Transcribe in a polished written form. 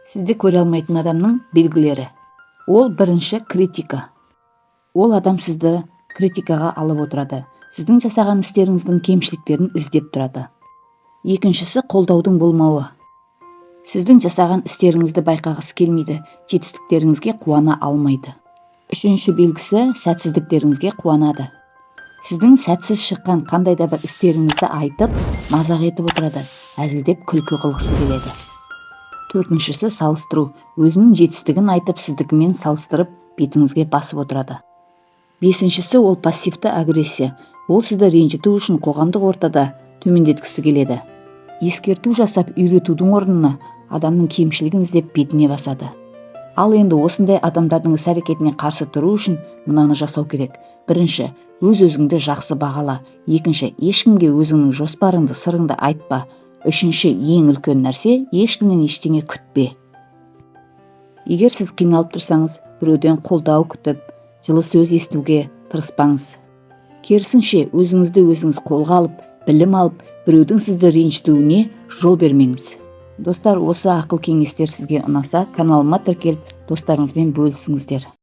Сізді көре алмайтын адамның белгілері. Ол бірінші – критика. Ол адам сізді критикаға алып отырады, сіздің жасаған істеріңіздің кемшіліктерін іздеп тұрады. Екіншісі – қолдаудың болмауы. Сіздің жасаған істеріңізді байқағысы келмейді, жетістіктеріңізге қуана алмайды. Үшінші белгісі – сәтсіздіктеріңізге қуанады. Сіздің сәтсіз шыққан қандай да бір істеріңізді айтып, мазақ етіп отырады, әзілдеп, күлкі қылғысы келеді. Төртіншісі – салыстыру. Өзінің жетістігін айтып, сіздікімен салыстырып, бетіңізге басып отырады. Бесіншісі – ол пассивті агрессия. Ол сізді ренжіту үшін қоғамдық ортада төмендеткісі келеді. Ескерту жасап үйретудің орнына адамның кемшілігін іздеп, бетіне басады. Ал енді осындай адамдардың іс әрекетіне қарсы тұру үшін мынаны жасау керек: бірінші, өз өзіңді жақсы бағала; екінші, ешкімге өзіңнің жоспарыңды, сырыңды айтпа; үшінші, ең үлкен нәрсе, ешкімнен ештеңе күтпе. Егер сіз қиналып тұрсаңыз, біреуден қолдау күтіп, жылы сөз естуге тырыспаңыз. Керісінше, өзіңізді өзіңіз қолға алып, білім алып, біреудің сізді ренжітуіне жол бермеңіз. Достар, осы ақыл кеңестер сізге ұнаса, каналыма тіркеліп, достарыңызбен бөлісіңіздер.